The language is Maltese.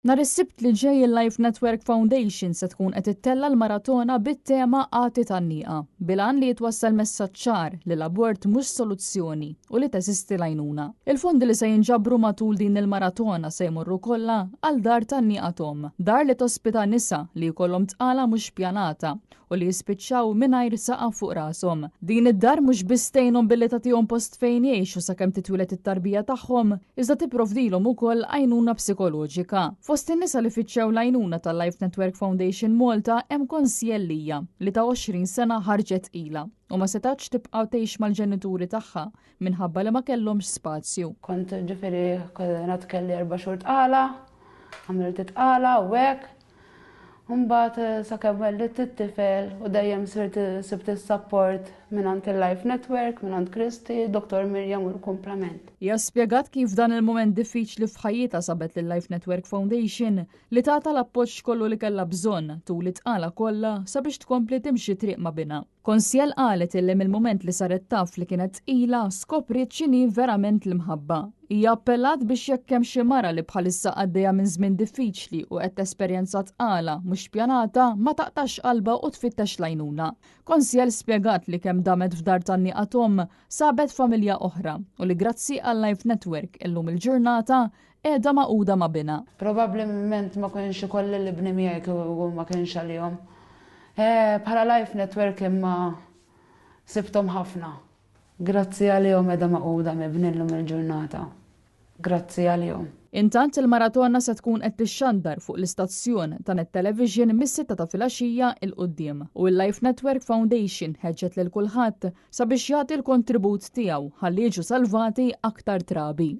Nhar is-Sibt li ġej il-Life Network Foundation se tkun qed ittella' l-maratona bit-tema Agħti Tgħanniqa, bil-għan li jitwassal messaġġ ċar li l-abort mhux soluzzjoni u li teżisti l-għajnuna. Il-fondi li se jinġabru matul din il-maratona se jmorru kollha għal Dar Tgħanniqa Tom, dar li tospita nisa li jkollhom tqala mhux pjanata u li jispiċċaw mingħajr saqaf fuq rashom. Din id-dar mhux biss tgħinhom billi tagħtihom post fejn jgħixu sakemm titwieled it-tarbija tagħhom, iżda tipprovdilhom ukoll għajnuna psikoloġika. Fost in-nisa li fittxew l-għajnuna tal-Life Network Foundation Malta hemm Consiel Lia, li ta' 20 sena ħarġet tqila u ma setgħetx tibqa' tgħix mal-ġenituri tagħha minħabba li ma kellhomx spazju. Kont ġifieri ngħad kelli erba' xhur tqala, għamilt it-tqala u hekk. Imbagħad sakemm wellidt it-tifel u dejjem sirt sibt is-sapport mingħand il-Life Network, mingħand Kristi, Dottor Mirjam u l-kumplament. Hija spjegat kif f'dan il-mument diffiċli f'ħajjitha sabet lil-Life Network Foundation li tatha l-appoġġ kollu li kellha bżonn tul it-tqala kollha sabiex tkompli timxi triq ma' binha. Consiel qalet illi mill-mument li saret taf li kienet tqila, skopriet x'inhi verament l-imħabba. Hija appellat biex jekk hemm xi mara li bħalissa għaddejja minn żmien diffiċli u qed tesperjenza tqala mhux pjanata, ma taqtax qalbha u tfittex l-għajnuna. Consiel spjegat li kemm damet f'dar tgħanniqa t'omm, sabet familja oħra u li grazzi għal-Life Network illum il-ġurnata qiegħda magħquda ma' binha. Probabbilment ma kienx ikolli l-ibni miegħi kieku ma kienx għalihom. Bħala Life Network imma sibthom ħafna. Grazzi għalihom qiegħda magħquda m'ibni llum il-ġurnata. Grazzi għalihom. Intant il-maratona se tkun qed tixxandar fuq l-istazzjon ta' Net Television mis-sitta ta' filgħaxija 'l quddiem u l-Life Network Foundation ħeġġet lil kulħadd sabiex jagħti l-kontribut tiegħu ħalli jiġu salvati aktar trabi.